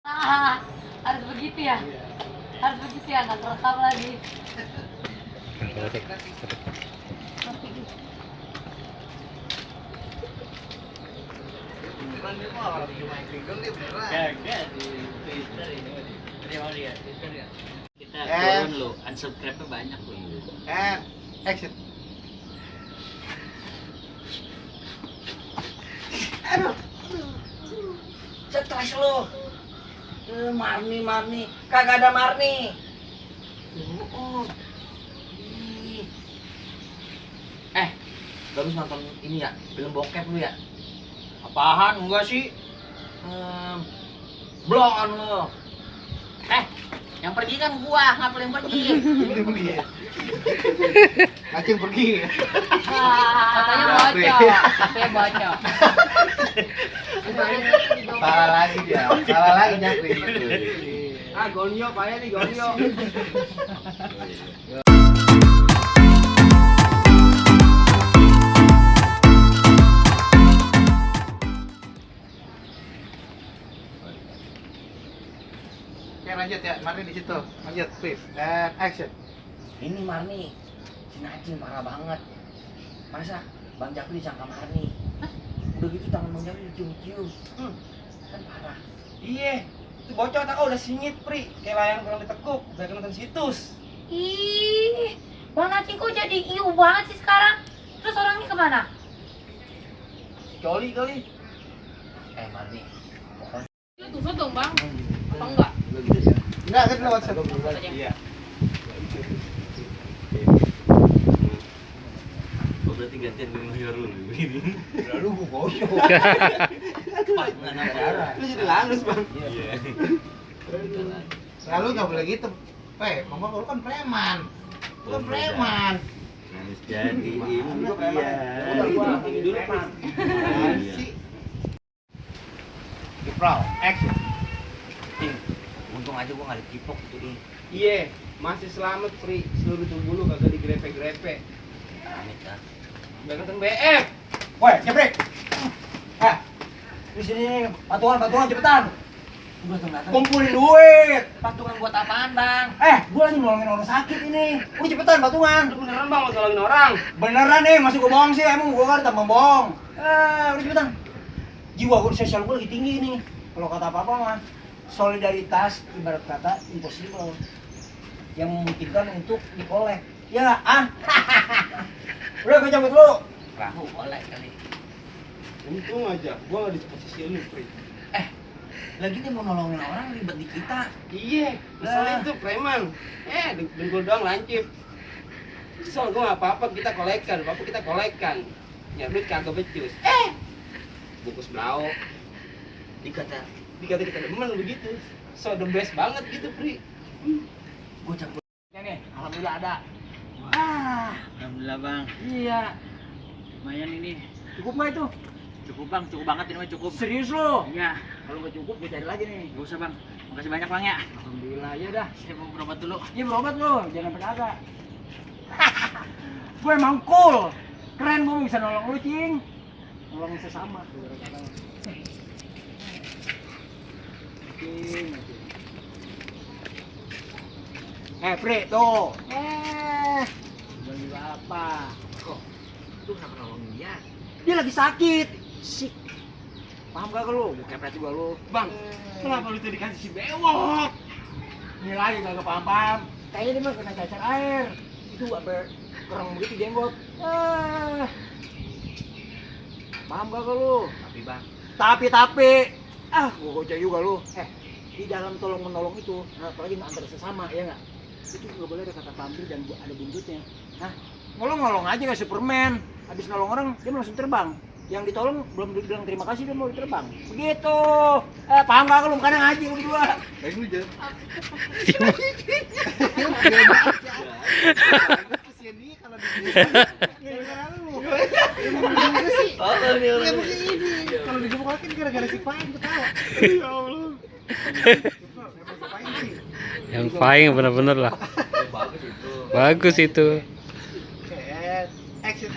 Harus begitu ya? Harus begitu ya, nggak terekam lagi. Kagak di Twitter ini. Dia mau lihat Twitter ya. Kita turun lo, unsubscribe-nya banyak loh. Action. Aduh. Stres lo. Marni. Kagak ada Marni. Bagus nonton ini ya, film bokep lu ya? Apaan? Enggak sih. Blok kan lu. Yang pergi kan gua, ngapa yang pergi? Itu pergi ya. Ngaceng pergi ya. Katanya bocor, katanya bocor. Salah lagi dia, salah lagi nyakri. Gonyo payah nih Gonyo. Oke lanjut ya, Marni di situ. Lanjut, please. And action. Ini Marni, si Najin marah banget. Masa Bang Jakri disangka Marni? Udah gitu tangan Bang Jakri dicium-cium. Kan parah. Iya, itu bocor tak udah singit pri, kayak layang kurang ditekuk, udah nonton situs. Ih, Bang Nacing kok jadi iu banget sih sekarang? Terus orangnya kemana? Coli kali. Marni, Tutup dong Bang, apa enggak? Enggak, kan lewat WhatsApp. Iya. Oh, berarti gantian gue ngeliat dulu begini. Lalu gua bocor. Lu jadi langus bang. Iya. Lalu nggak boleh gitu. Mama lu kan preman. Lu kan preman. Harus jadi Gua preman. Udah gua tinggi dulu pak. Sih. Diprau, action. untung aja gua nggak dicipok gitu nih. Iya, masih selamat pri, seluruh tubuh lu kagak digrepe-grepe. Amit dah. Udah nonton BF. Woi, jebrek. Di sini patungan cepetan. Gua tuh datang. Kumpulin duit. Patungan buat apaan, Bang? Gua lagi nolongin orang sakit ini. Udah cepetan patungan. Lu beneran bang mau nolongin orang? Beneran nih, masih gua bohong sih, emang gua kan tambah bohong. Udah cepetan. Jiwa gua sosial gua lagi tinggi nih. Kalau kata apa-apa mah solidaritas ibarat kata impossible yang memungkinkan untuk dikolek. Ya nggak? Udah gua cabut dulu. Rahu kolek kali. Untung aja, gua nggak di posisi lu pri. Lagi dia mau nolongin orang ribet di kita. Iya, misalnya itu preman. Dengkul doang lancip. Kesel gua nggak apa-apa kita kolekan, apa kita kolekan. Ya duit kagak becus. Bungkus blau. Dikata Dikata kita demen begitu. So the best banget gitu, Pri. gua cabut. Nih, alhamdulillah ada. Alhamdulillah bang. Iya. Lumayan ini. Cukup nggak itu? Cukup bang, cukup banget ini mah cukup. Serius lo? Iya. Kalau nggak cukup, gua cari lagi nih. Gak usah bang. Makasih banyak bang ya. Alhamdulillah, ya dah. Saya mau berobat dulu. Iya berobat lo, jangan pedagang. Gue emang cool. Keren gue bisa nolong lu, Cing. Nolong sesama. Pri, tuh. Beli apa? Kok? Lu kenapa nolongin dia? Dia lagi sakit. Sik. Paham gak lu? Gue kepret juga lu. Bang, kenapa lu tuh dikasih si bewok? Ini lagi kagak paham-paham. Kayaknya dia mah kena cacar air. Itu sampai kurang begitu jenggot. Paham gak lu? Tapi bang. Tapi. Gua gocek juga lu. Di dalam tolong menolong itu, apalagi antara sesama, ya nggak? Itu nggak boleh ada kata pamrih dan ada buntutnya. Nolong aja kayak Superman. Habis nolong orang, dia langsung terbang. Yang ditolong belum bilang terima kasih, dia mau terbang. Begitu. Paham gak lu? Bukan ngaji lu berdua. Baik lu jangan. Kasihan dia kalau gara-gara lu. Ya begini. Kalau digebukin gara-gara si Pain ketawa. Ya Allah. Yang paling bener-bener lah. Bagus itu. Action.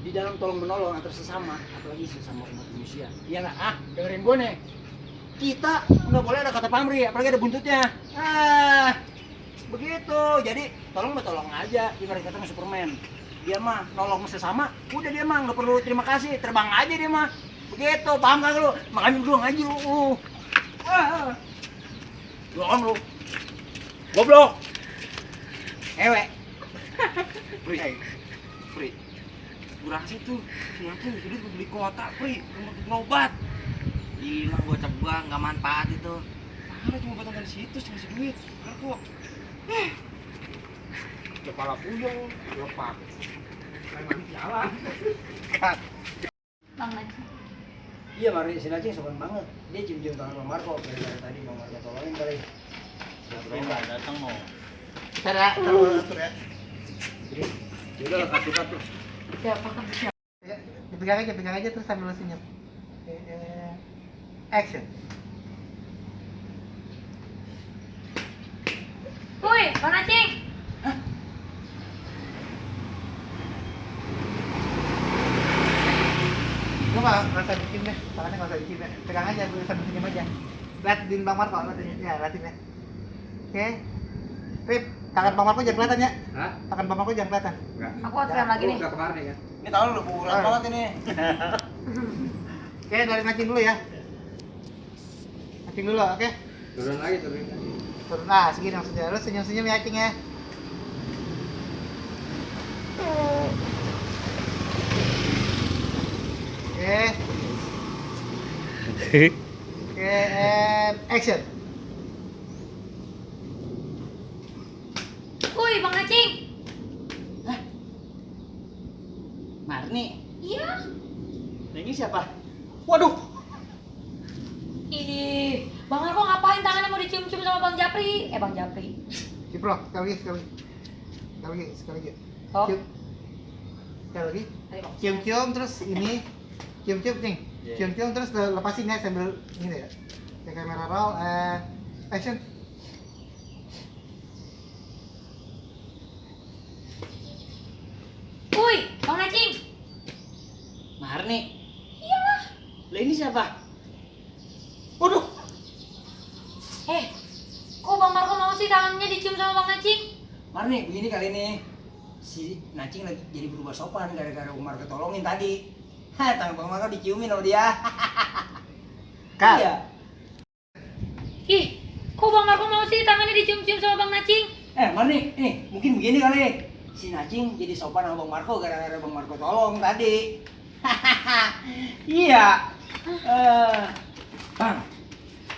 Di dalam tolong menolong antar sesama, apalagi sesama umat manusia. Iya nggak? Dengerin gue nih. kita nggak boleh ada kata pamrih, apalagi ada buntutnya. Ah, begitu. Jadi tolong aja. Ibarat kata Superman. Dia mah nolong sesama, udah dia mah nggak perlu terima kasih, terbang aja dia mah. Begitu, paham gak lu? Makanya lu ngaji lu. Wah. Lu om lu. Goblok. Ewe. Pri. Kurang sih tuh. Siapa duit beli kuota, Pri. Untuk berobat. Hilang gocap gua nggak manfaat itu. Mana cuma batang dari situ ngasih duit. Kok. Kepala puyeng, lepak. Memang jalan. Bang Najib. Iya, Mari si Najib sopan banget. Dia cium-cium tangan Bang Marco dari tadi Bang Marco tolongin kali. Bro nggak datang mau. Cara kalau atur ya. Jadi, udah kartu. Siapa kan? Ya, pegang aja terus sambil senyum. Action. Woi, Bang Najib. Lu nggak usah bikin deh, tangannya nggak usah bikin deh. Pegang aja, gue sambil senyum aja. Liatin Bang Marco, liatin ya. Oke. Rip, tangan Bang Marco jangan kelihatan ya. Hah? Tangan Bang Marco jangan kelihatan. Enggak. Aku frame lagi nih. Udah kemarin ya. Ini tahu lu berat banget ini. Oke, dari Najib dulu ya. Najib dulu, oke. Turun lagi. Turun, nah segini maksudnya. Lu senyum-senyum ya, Cing ya. Oke. Oke, and action. Woi, Bang Najib. Marni, Iya. ini siapa? Waduh. Ih, Bang Marco ngapain tangannya mau dicium-cium sama Bang Japri? Bang Japri. Cipro, sekali lagi. Oh. Cium. Sekali lagi. Ayo, Bang. Cium-cium terus ini. Cium-cium nih. Iya. Cium-cium terus lepasin ya sambil ini ya. Kayak kamera roll, action. Woi, Bang Najib. Marni. Iya. Lah ini siapa? Waduh. Kok Bang Marco mau sih tangannya dicium sama Bang Najib? Marni, begini kali ini. Si Nacing lagi jadi berubah sopan gara-gara Bang Marco tolongin tadi. Hah, tangan Bang Marco diciumin sama dia. Kak. Iya. Ih, kok Bang Marco mau sih tangannya dicium-cium sama Bang Najib? Marni, mungkin begini kali. Si Nacing jadi sopan sama Bang Marco gara-gara Bang Marco tolong tadi. Iya. Bang,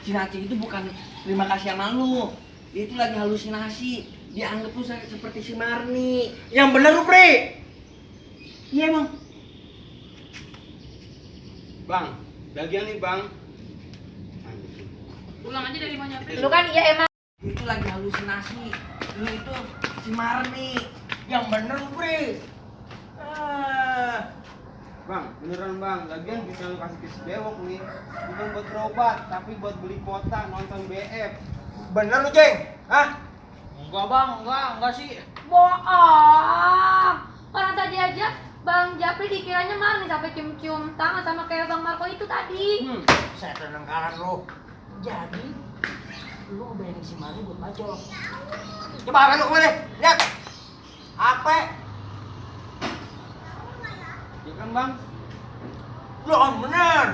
si Nacing itu bukan terima kasih sama lu. Dia itu lagi halusinasi. Dia anggap lu seperti si Marni. Yang bener lu, Pri. Iya, Bang. Bang, bagian nih, Bang. Ulang aja dari Bang Japri. Lu kan iya emang. Dia itu lagi halusinasi. Lu itu si Marni. Yang bener lu, Pri. Bang, beneran Bang. Lagian bisa lu kasih tips bewok nih. Bukan buat berobat, tapi buat beli kuota nonton BF. Bener lu, Ceng? Hah? Enggak bang, enggak sih. Bohong. Orang tadi aja Bang Japri dikiranya Marni sampai cium-cium tangan sama kayak Bang Marco itu tadi. Saya tenangkan lu. Jadi, lu ngebayangin si Marni buat bacol. Coba apa lu kemana? Lihat. Apa? Ya kan Bang? Lu om bener.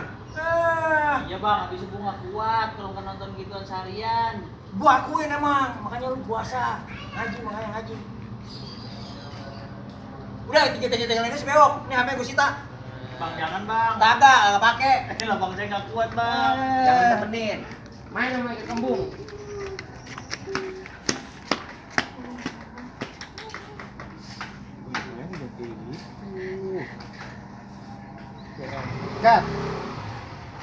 Iya bang, habis itu gua nggak kuat kalau nggak nonton gituan seharian. Gua akuin emang, makanya lu puasa. Makanya ngaji. Udah, tiga lainnya sebewok. Ini HP gua sita. Bang jangan bang. Kagak, enggak pakai. Ini lah bang saya nggak kuat bang. Jangan temenin. Main sama ikan kembung. Cut.